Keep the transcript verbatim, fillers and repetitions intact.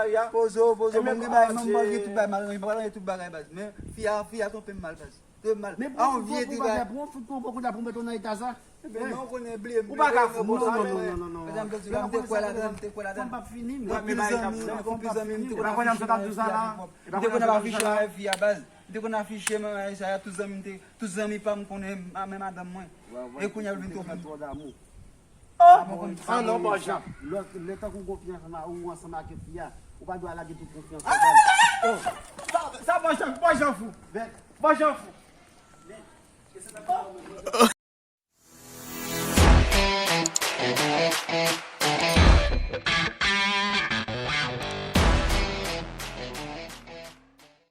mari a. Pozo, pozo, mwen gen bagay, mwen gen tout bagay, mwen gen tout bagay, baz. Men fi a, fi a twonpe m mal, baz. Twonpe m mal. A yon vye ti bagay. Pou yon fout konpò kounye a pou mete w nan eta sa. Ebyen non, konnen bliye m. Ou pa ka fou. Non, non, non, non, non. Mezanmi, mezanmi, m te kwè ladan, m te kwè ladan. Fò m p ap fini, men. Mwen pil zanmi, mwen pil zanmi, m te konn afiche m avèk fi a, baz. M te konn afiche m avèk sa, tout zanmi m te, tout zanmi pa m konnen, men madanm mwen. E kounye a l vin twonpe m. Ah non, bon jan. Lè tankou gon fi ansanm a ou ansanm ak yon fi a, ou pa dwe lage tout konfyans ou ba l. Sa bon jan, bon jan fou. Bon jan fou.